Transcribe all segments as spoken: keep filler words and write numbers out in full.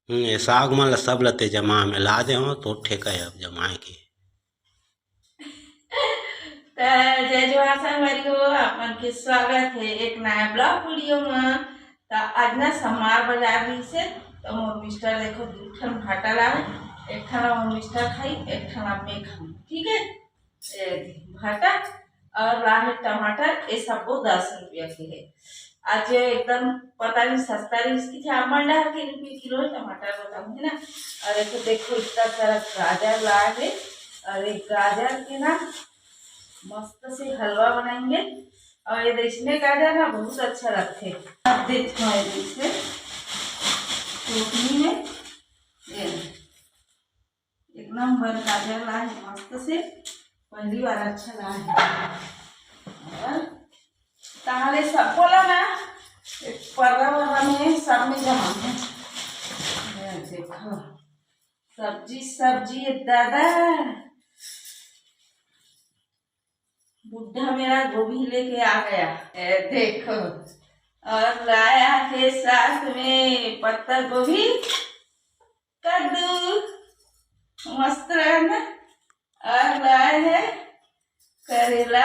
हम्म, ये साग मन ला सब लते जमा में ला दे हो, तो ठेका है अब जमाए के। त जय जोहार संगवारी हो, आप मन के स्वागत है एक नया vlog video में। त आज ना समार बाजार रहिसे, त मोर मिस्टर देखो दू ठन भाटा लाए, एक ठन मोर मिस्टर खाई, एक ठन मैं खाऊं, ठीक है। ए, भाटा और लाहे टमाटर, ये सबो दस रुपया के है। आज एकदम पता नहीं सस्ता रहिस कि आप मन डहर के रुपये किलो है टमाटर बताऊँ है ना। और एक देखो इतना सारा गाजर लाए है, और एक गाजर के ना मस्त से हलवा बनाएंगे। और ये देखने गाजर ना बहुत अच्छा लगते है। अब देखो है जैसे चटनी में ये एक नंबर गाजर लाए है मस्त से, पहली बार अच्छा लाए है। और ताहले सब बोला ना, एक पर्रा वर्रा में सब में जमा है। ये देखो, सब्जी, सब्जी, ये दादा, बुढ़ा मेरा गोभी लेके आ गया। ये देखो, और लाया है साथ में पत्ता गोभी, कद्दू, मस्त रहा ना, और लाए है करेला,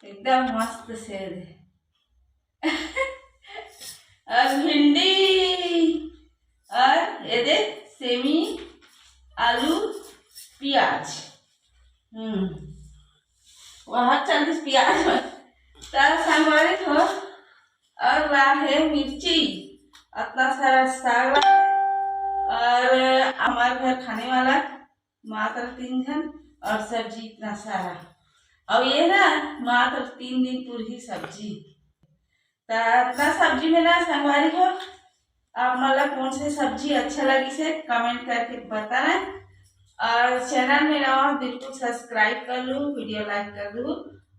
एकदम मस्त से दे। और भिंडी, और ये दे सेमी, आलू, प्याज। हम्म, वहाँ चल दिस प्याज। त संगवारी हो, और ला है मिर्ची, इतना सारा साग ला है। और हमारे घर खाने वाला मात्र तीन जन, और सब्जी इतना सारा, और ये ना मात्र तीन दिन पूरी सब्जी। त इतना सब्जी में ना संगवारी हो, आप मन ला कौन से सब्जी अच्छा लगिस है comment करके बताना। और channel में नवा हो बिल्कुल subscribe कर लू, video like कर दू,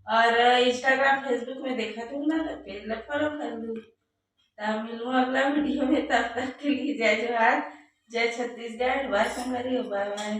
और Instagram Facebook में देखत हो ना तो page ला follow कर लू। तब मिलूँ अगला video में, तब तक के लिए जय जोहार, जय छत्तीसगढ़, bye संगवारी हो, bye bye।